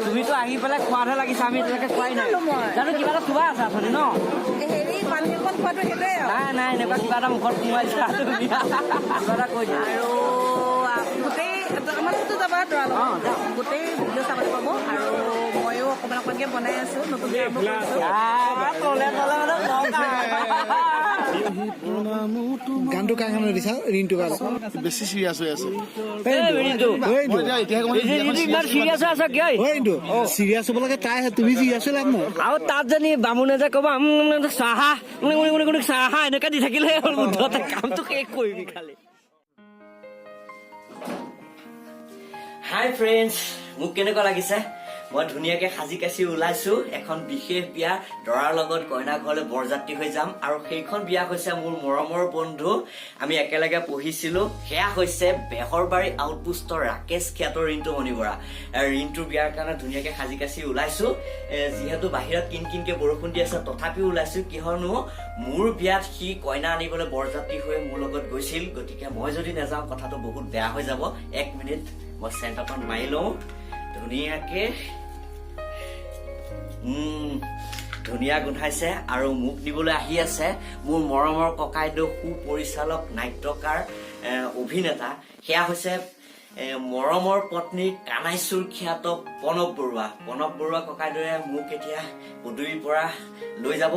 তুমিতো আহি পেলাই খোৱাতহে লাগিছা, আমি এতিয়ালৈকে খোৱাই নাই। খালো মই। জানো কিবা এটা খোৱা আছে আচলতে ন? হেৰি পানী অকণ খোৱাটো সেইটোৱে আৰু। নাই নাই, এনেকুৱা কিবা এটা মুখত সোমোৱাইছা তুমি, কিবা এটা কৈ দিয়া। আৰু গোটেই আমাৰ লগতো যাবা দৰা লগত। যাম। গোটেই ভিডিঅ' চাবলৈ পাব। আৰু ময়ো অকণমান অকণমানকৈ বনাই আছো, নতুনকৈ আৰম্ভ কৰিছো। আহ, তলে তলে মানে কম। গানটো কাৰ কাৰণে দিছা? ৰিণ্টু কাৰণে। বেছি চিৰিয়াছ হৈ আছে। এই ৰিণ্টু। মই এতিয়া এতিয়াহে গম পাইছো। ৰিণ্টু ইমান চিৰিয়াছ হৈ আছ কিয়? ঐ ৰিণ্টু, চিৰিয়াছ হ'ব লাগে তাইহে, তুমি চিৰিয়াছ হৈ লাভ নাই। আৰু তাত জানি বামুণে যে ক'ব চাহা চাহা এনেকে দি থাকিলে হ'ল, মুঠতে কামটো শেষ কৰিবি খালি। হাই ফ্ৰেণ্ডছ, মোক কেনেকুৱা লাগিছে? মই ধুনীয়াকে সাজি কাচি ওলাইছো এখন বিশেষ বিয়া, দৰাৰ লগত কইনা ঘৰলৈ বৰযাত্ৰী হৈ যাম। আৰু সেইখন বিয়া হৈছে মোৰ মৰমৰ বন্ধু, আমি একেলগে পঢ়িছিলো, সেয়া হৈছে বেহৰবাৰী আউটপোষ্টৰ ৰাকেশ খ্যাত ৰিণ্টু মণি বৰা। ৰিণ্টুৰ বিয়াৰ কাৰণে ধুনীয়াকে সাজি কাচি ওলাইছো। যিহেতু বাহিৰত কিন কিনকে বৰষুণ দি আছে, তথাপিও ওলাইছো, কিয়নো মোৰ বিয়াত সি কইনা আনিবলৈ বৰযাত্ৰী হৈ মোৰ লগত গৈছিল। গতিকে মই যদি নাযাওঁ, কথাটো বহুত বেয়া হৈ যাব। এক মিনিট, মই চেণ্ট অকণ মাৰি লওঁ ধুনীয়াকে। ধুনীয়া গোন্ধাইছে। আৰু মোক নিবলৈ আহি আছে মোৰ মৰমৰ ককাইদেউ, সুপৰিচালক, নাট্যকাৰ, অভিনেতা, সেয়া হৈছে মৰমৰ পত্নী কানাইচুৰ খ্যাত প্ৰণৱ বৰুৱা। প্ৰণৱ বৰুৱা ককাইদেৱে মোক এতিয়া পদূলিৰ পৰা লৈ যাব,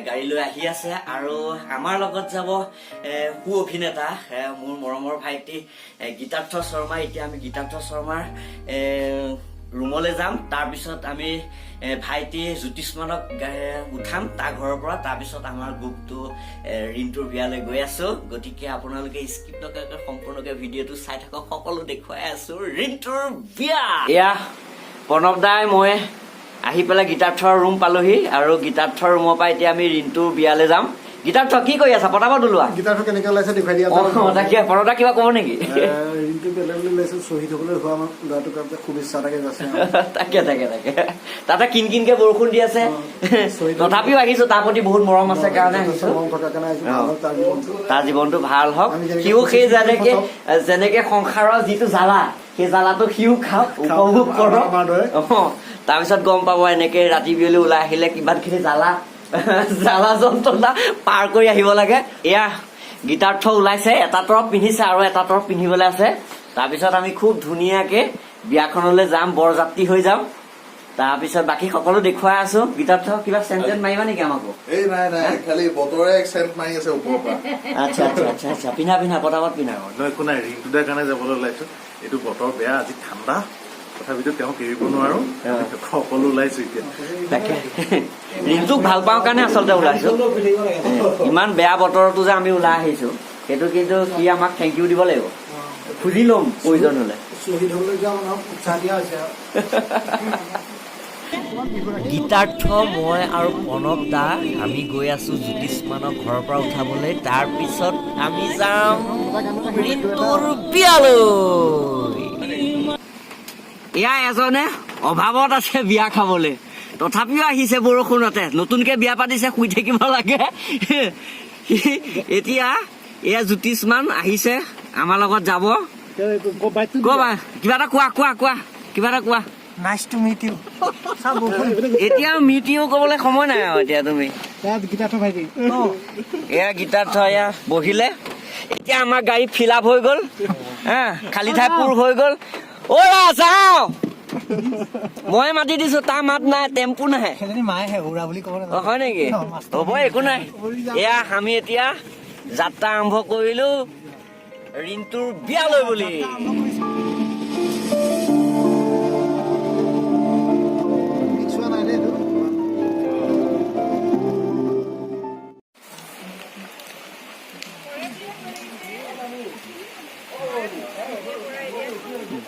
গাড়ী লৈ আহি আছে। আৰু আমাৰ লগত যাব সু অভিনেতা, মোৰ মৰমৰ ভাইটি গীতাৰ্থ শৰ্মা। এতিয়া আমি গীতাৰ্থ শৰ্মাৰ ৰুমলৈ যাম। তাৰপিছত আমি ভাইটি জ্যোতিষ্মানক উঠাম তাৰ ঘৰৰ পৰা। তাৰপিছত আমাৰ গ্ৰুপটো ৰিণ্টুৰ বিয়ালৈ গৈ আছো। গতিকে আপোনালোকে স্কিপ নকৰাকৈ সম্পূৰ্ণকৈ ভিডিঅ'টো চাই থাকক, সকলো দেখুৱাই আছো ৰিণ্টুৰ বিয়া। এয়া প্ৰণৱ দাই মই আহি পেলাই গীতাৰ্থৰ ৰুম পালোহি আৰু গীতাৰ্থৰ ৰুমৰ পৰা এতিয়া আমি ৰিণ্টুৰ বিয়ালৈ যাম। গীতাৰ্থ, কি কৰি আছা? পটাপট ওলোৱা। গীতাৰ্থ কেনেকে ওলাইছে দেখুৱাই দিয়া। তাকে, প্ৰণৱ দা কিবা ক'ব নেকি? ৰিণ্টু বিয়ালৈ বুলি ওলাইছো, শ্বহীদ হ'বলৈ হোৱা আমাৰ ল'ৰাটোক কাৰণে শুভেচ্ছা এটাকে যাচ্ছে। তাকে তাকে তাকে, তাতে কিন কিনকে বৰষুণ দি আছে, শ্বহীদ তথাপিও আহিছো। তাৰ প্ৰতি বহুত মৰম আছে কাৰণে আহিছো। মৰম থকাৰ কাৰণে আহিছো। ভাল হওক তাৰ জীৱনটো। তাৰ জীৱনটো ভাল হওক। আমি যেনেকে সিও সেই যেনেকে ফচাওক। যেনেকে সংসাৰৰ যিটো জ্বালা, সেই জ্বালাটো সিও খাওক, উপভোগ কৰক। আমাৰ দৰে। তাৰপিছত গম পাব এনেকে ৰাতি বিয়লি ওলাই আহিলে কিমানখিনি জ্বালা জ্বালা যন্ত্ৰণা পাৰ কৰি আহিব লাগে। এয়া গীতাৰ্থ ওলাইছে, এটা তৰফ পিন্ধিছে আৰু এটা তৰফ পিন্ধিবলৈ আছে। তাৰপিছত আমি খুব ধুনীয়াকে বিয়াখনলৈ যাম, বৰযাত্ৰী হৈ যাম। তাৰপিছত বাকী সকলো দেখুৱাই আছো। গীতাৰ্থ, কিবা চেণ্টেন মাৰিবা নেকি আমাকো? এই নাই নাই, খালি বতৰে এক চেণ্ট মাৰি আছে ওপৰৰ পৰা। আচ্ছা আচ্ছা আচ্ছা আচ্ছা, পিন্ধা পিন্ধা, পটাপট পিন্ধা। অন্য একো নাই, ৰিণ্টু দাৰ কাৰণে যাবলৈ ওলাইছো। এইটো বতৰ বেয়া, আজি ঠাণ্ডা, তথাপিতো তেওঁক এৰিব নোৱাৰো। সকলো ওলাইছো এতিয়া। তাকে, ৰিণ্টুক ভাল পাওঁ কাৰণে আচলতে ওলাইছো। ইমান বেয়া বতৰতো যে আমি ওলাই আহিছো, সেইটো কিন্তু সি আমাক thank U দিব লাগিব, খুজি ল'ম প্ৰয়োজন হলে। শ্বহীদ হ'বলৈ যোৱা মানুহক উৎসাহ দিয়া হৈছে আৰু। গীতাৰ্থ, মই আৰু প্ৰণৱ দা আমি গৈ আছো জ্যোতিষ্মানক ঘৰৰ পৰা উঠাবলৈ। তাৰপিছত আমি যাম ৰিণ্টুৰ বিয়ালৈ। এয়া এজনে অভাৱত আছে বিয়া খাবলৈ, তথাপিও আহিছে বৰষুণতে। নতুনকে বিয়া পাতিছে, শুই থাকিব লাগে। এতিয়া এয়া জ্যোতিষ্মান আহিছে, আমাৰ লগত যাব। ক'বা কিবা এটা, কোৱা কোৱা কোৱা, কিবা এটা কোৱা। Nice to meet you. এতিয়া মিট ইউ ক'বলৈ সময় নাই আৰু এতিয়া তুমি গীতাৰ্থ ভাইটি। এয়া গীতাৰ্থ, এয়া বহিলে। এতিয়া আমাৰ গাড়ী ফিল আপ হৈ গ'ল, হা, খালী ঠাই পূৰ হৈ গ'ল। অ' যাওঁ, মই মাতি দিছো, তাৰ মাত নাই, টেম্পু নাহে। সেইজনী মায়েহে উৰা বুলি ক'ব। অ হয় নেকি? হ'ব, একো নাই। এয়া আমি এতিয়া যাত্ৰা আৰম্ভ কৰিলো ৰিণ্টুৰ বিয়ালৈ বুলি। চোৱা নাই দেই এইটো।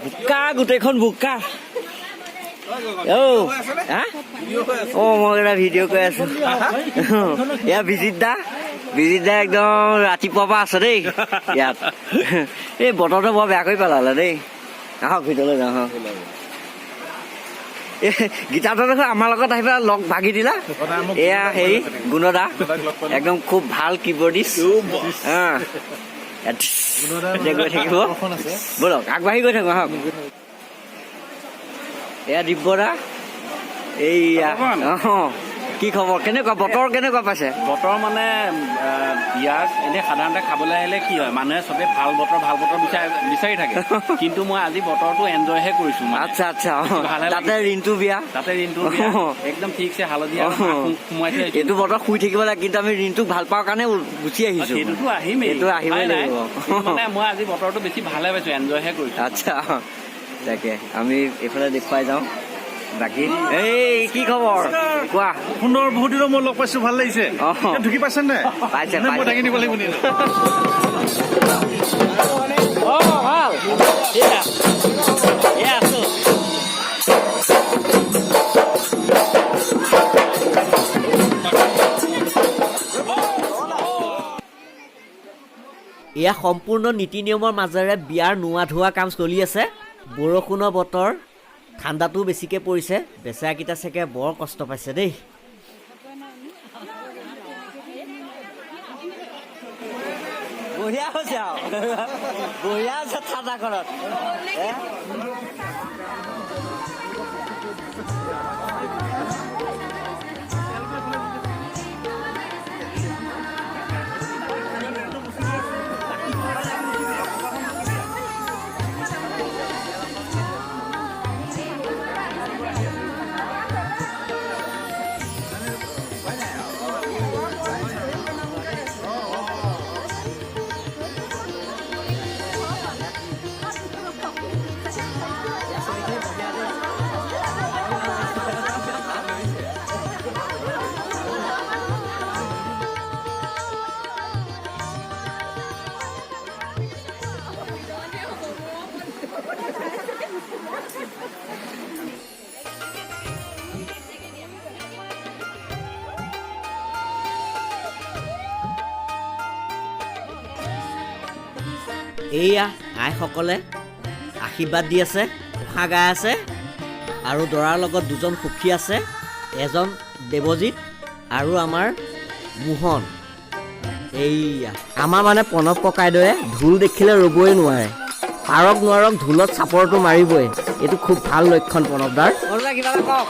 বোকা, গোটেইখন বোকা। অ হা? অ, মই এটা ভিডিঅ' কৰি আছো। এয়া বিজিত দা, বিজিত দা একদম ৰাতিপুৱাৰ পৰা আছে দেই ইয়াত। এই বতৰটো বৰ বেয়া কৰি পেলালে দেই। আহক, ভিতৰলৈ যাওঁ। আহক। এই গীতাৰ্থ দেখোন আমাৰ লগত আহি পেলাই লগ ভাগি দিলা। এয়া হেৰি গুণদা, একদম খুব ভাল কিবৰ্ডিষ্ট। এতিয়া গৈ থাকিব, ব'লক আগবাঢ়ি গৈ থাকো, আহক। এয়া দিব্যদা, এইয়া। অঁ, কি খবৰ? কেনেকুৱা বতৰ, কেনেকুৱা পাইছে? বতৰ মানে বিয়াত এনেই সাধাৰণতে খাবলৈ আহিলে কি হয়, মানুহে চবে ভাল বতৰ ভাল বতৰ বিচাৰি বিচাৰি থাকে, কিন্তু মই আজি বতৰটো এনজয়হে কৰিছো মানে। আচ্ছা আচ্ছা, অ। ভালে তাতে লাগিছে। ৰিণ্টু বিয়া, তাতে ৰিণ্টু বিয়া, একদম ঠিকছে হালধি আৰু মাহ সোমোৱাইছে। এইটো বতৰ শুই থাকিব লাগে, কিন্তু আমি ৰিণ্টুক ভাল পাওঁ কাৰণে গুচি আহিছো। সেইটোতো আহিমেই। সেইটো আহিবই উপায় নাই। লাগিব। কিন্তু মানে মই আজি বতৰটো বেছি ভালে পাইছো, এনজয়হে কৰিছো। আচ্ছা, তাকে আমি এইফালে দেখুৱাই যাওঁ। বাকী এই কি খবৰ কোৱা? সুন্দৰ, বহুত দিনৰ মই লগ পাইছো, ভাল লাগিছে। অ। এতিয়া ঢুকি পাইছে নে? পাইছে, নে মই পাইছে। দাঙি দিব লাগিব নেকি? অ, ভাল। এয়া আছো। এয়া সম্পূৰ্ণ নীতি নিয়মৰ মাজেৰে বিয়াৰ নোৱা ধোৱা কাম চলি আছে। বৰষুণৰ বতৰ, ঠাণ্ডাটোও বেছিকৈ পৰিছে, বেচেৰাকেইটা চাগে বৰ কষ্ট পাইছে দেই। বঢ়িয়া হৈছে আৰু, বঢ়িয়া হৈছে ঠাণ্ডাখনত। এইয়া আইসকলে আশীৰ্বাদ দি আছে, ঘোষা গাই আছে, আৰু দৰাৰ লগত দুজন সখী আছে, এজন দেৱজিত আৰু আমাৰ মোহন। এইয়া আমাৰ মানে প্ৰণৱ ককাইদেৱে ঢোল দেখিলে ৰ'বই নোৱাৰে, পাৰক নোৱাৰক ঢোলত চাপৰটো মাৰিবই। এইটো খুব ভাল লক্ষণ প্ৰণৱ দাৰ। কিবা এটা কওক।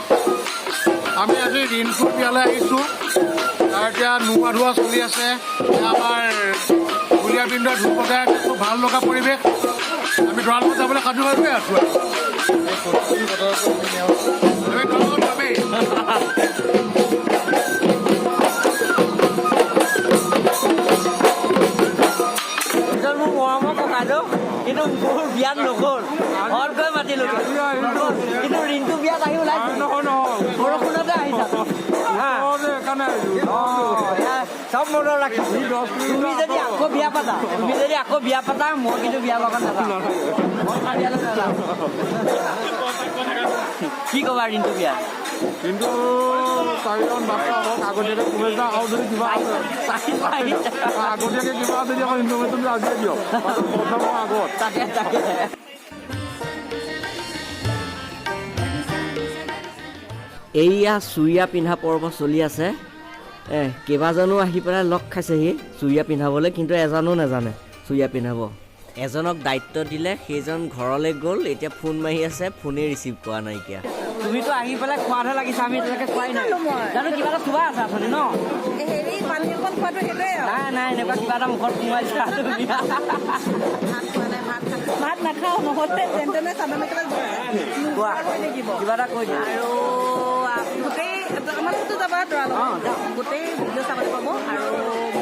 আমি আজি ৰিণ্টুৰ বিয়ালৈ আহিছোঁ। তাৰ এতিয়া নোৱা ধোৱা চলি আছে। এতিয়া আমাৰ ঢুলীয়া বৃন্দই ঢোল বজাই আছে, খুব ভাল লগা পৰিৱেশ। আমি দৰাৰ লগত যাবলৈ সাজু হৈ গৈ আছোঁ আৰু। আমি দৰাৰ লগত যামেই। এজন মোৰ মৰমৰ ককাইদেউ, কিন্তু মোৰ বিয়াত নগ'ল, ঘৰত গৈ মাতিলো, কিন্তু ৰিণ্টু বিয়াত আহি ওলাইছে। বৰষুণতে আহিছা। হা। অ, এয়া চব মনত ৰাখিছো। তুমি যদি আকৌ বিয়া পাতা, তুমি যদি আকৌ বিয়া পাতা, মই কিন্তু বিয়া লগত নাযাওঁ, মই তাৰ বিয়ালৈ নাযাওঁ। কি ক'বা ৰিণ্টু বিয়া? কিন্তু চাৰিজন বাচ্চা হওক, আগতীয়াকৈ শুভেচ্ছা। আৰু যদি কিবা আছে, আগতীয়াকৈ কিবা যদি আকৌ ইনফৰমেশ্যনটো আজিয়ে দিয়ক প্ৰথমৰ আগত। তাকে তাকে। এইয়া চুৰিয়া পিন্ধা পৰ্ব চলি আছে। কেইবাজনো আহি পেলাই লগ খাইছেহি চুৰিয়া পিন্ধাবলৈ, কিন্তু এজনো নাজানে চুৰিয়া পিন্ধাব। এজনক দায়িত্ব দিলে, সেইজন ঘৰলৈ গ'ল, এতিয়া ফোন মাৰি আছে, ফোনেই ৰিচিভ কৰা নাইকিয়া। তুমিতো আহি পেলাই খোৱাতহে লাগিছা, আমি এতিয়ালৈকে খোৱাই নাই। জানো কিবা এটা চোৱা আছে আচলতে ন? হেৰি, পানী অকণ খোৱাটো সেইটোৱে আৰু। নাই নাই, এনেকুৱা কিবা এটা মুখত সোমাইছা তুমি। ভাত খোৱা নাই, ভাত নাখাওঁ, নহ'লে যেন তেনে চাদৰ মেখেলা কোৱা, হৈ থাকিব। কিবা এটা কৈ দিয়া। আৰু গোটেই তোমালোকতো যাবা দৰা অ, লগত, যাম। গোটেই ভিডিঅ' চাবলৈ পাব। আৰু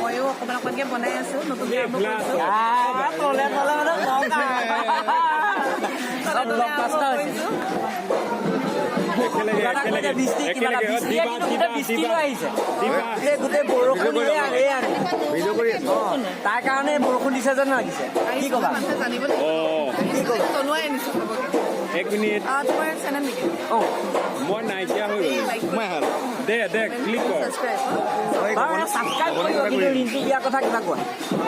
ময়ো অকণমান অকণমানকৈ বনাই আছোঁ, নতুনকৈ আৰম্ভ কৰিছোঁ। আহ, তলে তলে মানে তলে তলে আৰম্ভ কৰিছোঁ। কিবা এটা কৈ দিয়া, বৃষ্টি কিবা এটা, বৃষ্টিয়ে কিন্তু গোটেই বৃষ্টি লৈ আহিছে। গোটেই গোটেই বৰষুণ এয়া এয়া। অ, তাৰ কাৰণে বৰষুণ দিছে যেন লাগিছে। কি ক'বা? মানুহে জানিব লাগিব। জনোৱাই আনিছোঁ চবকে। এক মিনিট। তোমাৰ চেনেল নেকি? অ। মই নাইকিয়া হৈ গ'লো। দে দে, ক্লিক কৰ। ছাবস্ক্ৰাইব। বাৰু ছাবস্ক্ৰাইব কৰিব, কিন্তু ৰিণ্টু বিয়াৰ কথা কিবা কোৱা।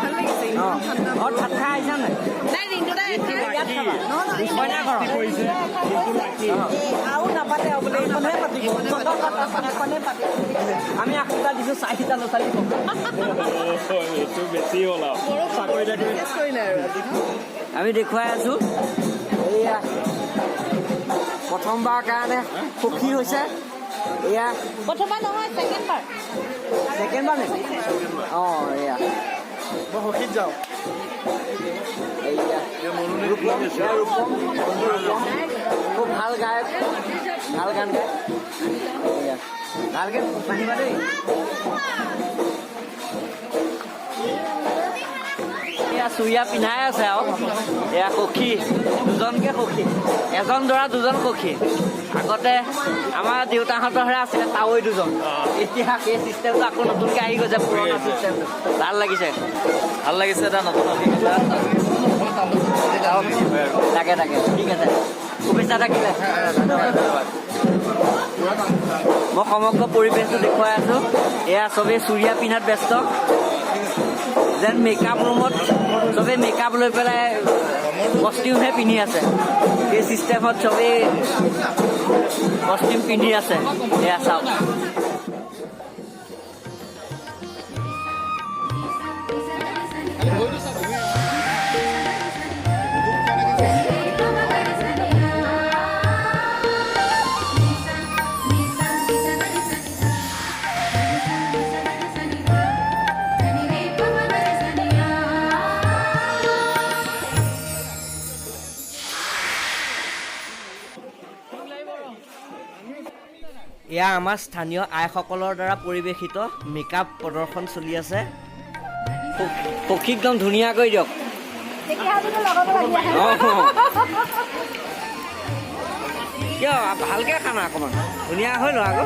ভাল লাগিছে। অ, ইমান ঠাণ্ডা। ঘৰত ভাত খাই আহিছা নাই? নাই, ৰিণ্টু দাই ইয়াত খাবা? নহয়, কইনা ঘৰত? আৰু নাপাতে আৰু বোলে, এইখনহে পাতিব, এইখনহে পাতিব। আমি আশীৰ্বাদ দিছো চাৰিটা ল'ৰা ছোৱালী। এইটো বেছি হ'ল আৰু। কৰিলে আৰু আজি আমি দেখুৱাই আছো, এইয়া। প্ৰথমবাৰ কাৰণে সুখী হৈছে। এয়া প্ৰথমবাৰ নহয়, ছেকেণ্ডবাৰ। ছেকেণ্ডবাৰ নেকি? অঁ, এয়া মই সখীত যাওঁ। এয়া ৰূপম, এয়া ৰূপম, বন্ধু ৰূপম, খুব ভাল গায়ক, ভাল গান গায়। এয়া ভালকে নাহিবা দেই। এয়া চুৰিয়া পিন্ধাই আছে আৰু এয়া সখী, দুজনকে সখী, এজন দৰা দুজন সখী। আগতে আমাৰ দেউতাহঁতৰহে আছিলে তাৱৈ দুজন, এতিয়া সেই চিষ্টেমটো আকৌ নতুনকে আহি গৈছে, পুৰণা চিষ্টেমটো। ভাল লাগিছে, ভাল লাগিছে, এটা নতুন অভিজ্ঞতা। তাকে তাকে, ঠিক আছে, শুভেচ্ছা থাকিলে, ধন্যবাদ ধন্যবাদ। মই সমগ্ৰ পৰিৱেশটো দেখুৱাই আছো। এয়া চবেই চুৰিয়া পিন্ধাত ব্যস্ত, যেন মেকআপ ৰুমত চবেই মেকআপ লৈ পেলাই কষ্টিউমহে পিন্ধি আছে। এই চিষ্টেমত চবেই কষ্টিউম পিন্ধি আছে। এয়া চাওক। এয়া আমাৰ স্থানীয় আইসকলৰ দ্বাৰা পৰিৱেশিত মেকআপ প্ৰদৰ্শন চলি আছে। সখী একদম ধুনীয়া কৰি দিয়ক। কিয় ভালকে খানা অকণমান ধুনীয়া হৈ লোৱা আকৌ।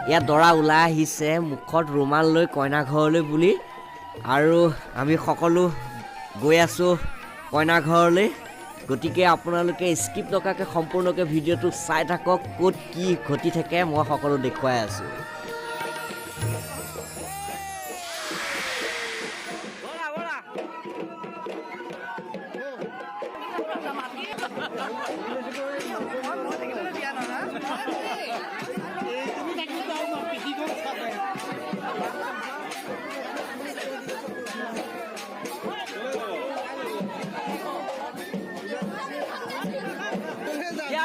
ইয়াত দৰা ওলাই আহিছে মুখত ৰুমাল লৈ কইনা ঘৰলৈ বুলি, আৰু আমি সকলো গৈ আছোঁ কইনা ঘৰলৈ। গতিকে আপোনালোকে স্কিপ নকৰাকৈ সম্পূৰ্ণকৈ ভিডিঅ'টো চাই থাকক, ক'ত কি ঘটি থাকে মই সকলো দেখুৱাই আছোঁ।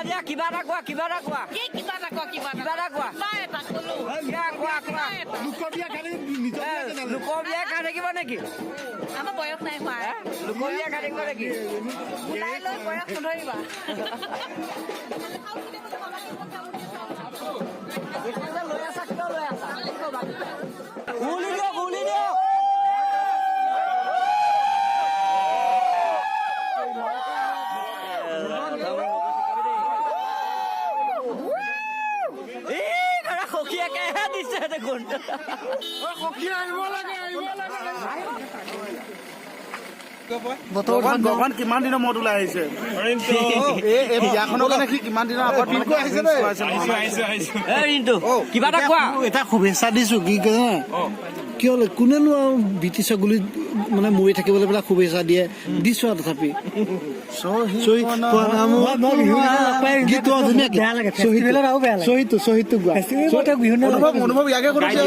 দিয়া কিবা এটা কোৱা, কিবা এটা কোৱা, কিবা এটা কোৱা, কিবা এটা কোৱা, কোৱা কোৱা। লোকৰ বিয়া খাই থাকিব নেকি? আমাৰ বয়স নাই হোৱা। লোকৰ বিয়া খাই থাকিব নেকি? ওলাই লৈ বয়স নধৰিবা। লৈ আছা কিয় লৈ আছা? গুলি দিয়ক, গুলি দিয়ক। একেহে দিছে দেখোন। ভগৱান কিমান দিনৰ মূৰত ওলাই আহিছে এই বিয়াখনৰ কাৰণে? সি কিমান দিনৰ আগত? এই ৰিণ্টু, কিবা এটা কোৱা। এটা শুভেচ্ছা দিছো। কি জানা, কিয় কোনেনো আৰু ব্ৰিটিছৰ গুলিত মানে মৰি থাকিবলৈ পেলাই শুভেচ্ছা দিয়ে? দিছো আৰু তথাপি গীতটো ধুনীয়াকে, শ্বহীদটো, শ্বহীদটো গোৱা। অনুভৱ, অনুভৱ ইয়াকে কৰিছে।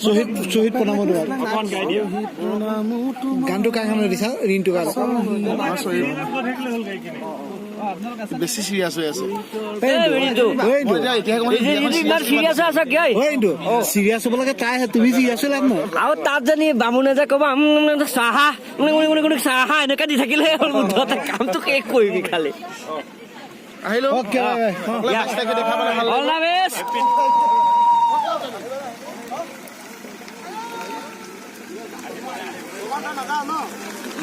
শ্বহীদ, শ্বহীদ প্ৰণাম তোমাৰ গানটো কাৰ কাৰণে দিছা? ৰিণ্টু কাৰণে। বেছি চিৰিয়াছ হৈ আছে। এই ৰিণ্টু, মই এতিয়া এতিয়াহে গম পাইছো বিয়াখন। ইমান চিৰিয়াছ হৈ আছ কিয়? ৰিণ্টু চিৰিয়াছ হ'ব লাগে তাইহে, তুমি চিৰিয়াছ হৈ লাভ নাই। আৰু তাত জানি বামুণে যে ক'ব চাহা চাহা এনেকে দি থাকিলে হ'ল, মুঠতে কামটো শেষ কৰিবি খালি। আহিলো। অ'কে। 22 তাৰিখে দেখা পালে ভাল। All the best.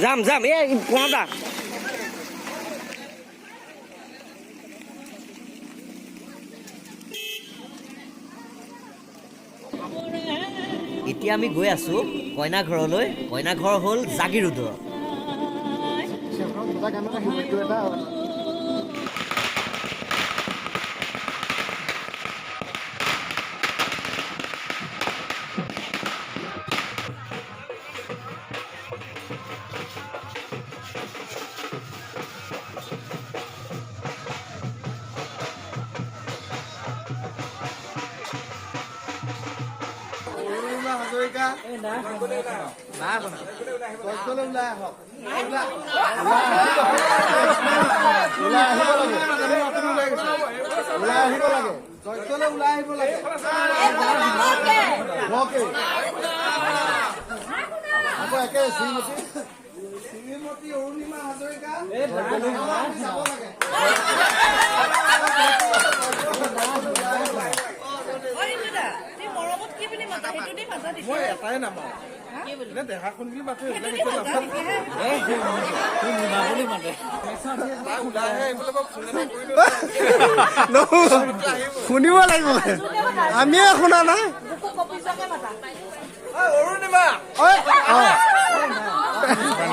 যাম যাম, এই পোৱাদা। এতিয়া আমি গৈ আছো কইনা ঘৰলৈ। কইনা ঘৰ হ'ল জাগিৰোডত। এটা। হাজৰিকা ওলাই আহক, ওলাই আহিব লাগে, ওলাই আহিব লাগে, যজ্ঞলৈ ওলাই আহিব লাগে। অ'কে, আকৌ একে শ্ৰীমতী, শ্ৰীমতী অৰুণিমা হাজৰিকা যাব লাগে। মৰমত কি বুলি মাতা? সেইটো দি মাতা। মই এটাই নাম আৰু এনে দেহা শুন বুলি মাতো, এইবিলাক একো নামাতো। ওলাইহে আহিবলৈ মই ফোন এটা কৰি। শুনিব লাগিব, আমিয়ে শুনা নাই। বুকু কঁপি যোৱাকে মাতা। অৰুণিমা।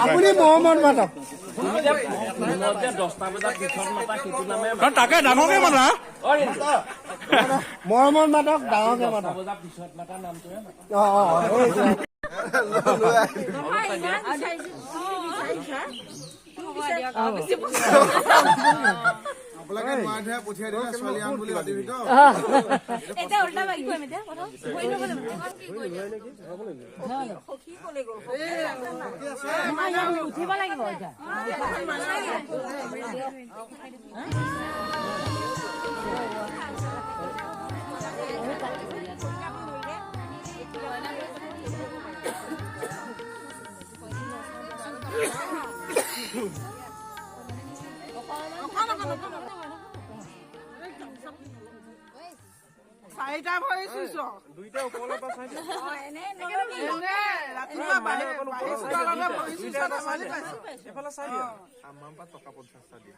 আপুনি মৰমত মাতক। 10টা বজাৰ পিছত মাতা সেইটো নামে। তাকে ডাঙৰকে মাতা। মৰমত মাতক, ডাঙৰকে মাতক। বজাৰ পিছত মাতা নামটোৱে। অঁ অঁ। নহয়, ইমান বিচাৰিছো, বিচাৰিছা। বেছি। আপোনালোকে নোৱাৰে ধৰে পঠিয়াই দিলে ছোৱালী আন বুলি ৰাতিৰ ভিতৰত। এতিয়া উল্টা বাকি কৰিম। এতিয়া প্ৰথম ভৰি ল'ব লাগিব। সখী ক'লে গ'ল? উঠিব লাগিব এতিয়া। চাৰিটা ভৰি চুইছ। এনে ৰাতিপুৱা বাঢ়ি বাঢ়ি চোতালতে ভৰি চুইছ, ধেমালি পাইছ? আমাৰ পৰা টকা 50টা দিয়া।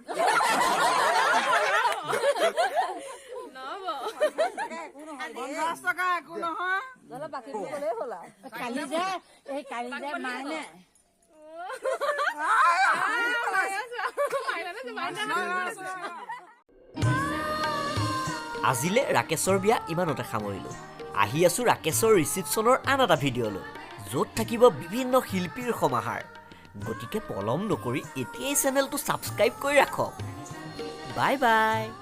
50 টকা একো নহয়। কালি যে এই কালি যে মাইনে আজিলে ৰাকেশৰ বিয়া ইমানতে সামৰিলোঁ। আহি আছোঁ ৰাকেশৰ ৰিচিপশ্যনৰ আন এটা ভিডিঅ'লৈ, য'ত থাকিব বিভিন্ন শিল্পীৰ সমাহাৰ। গতিকে পলম নকৰি এতিয়াই চেনেলটো ছাবস্ক্ৰাইব কৰি ৰাখক। Bye bye.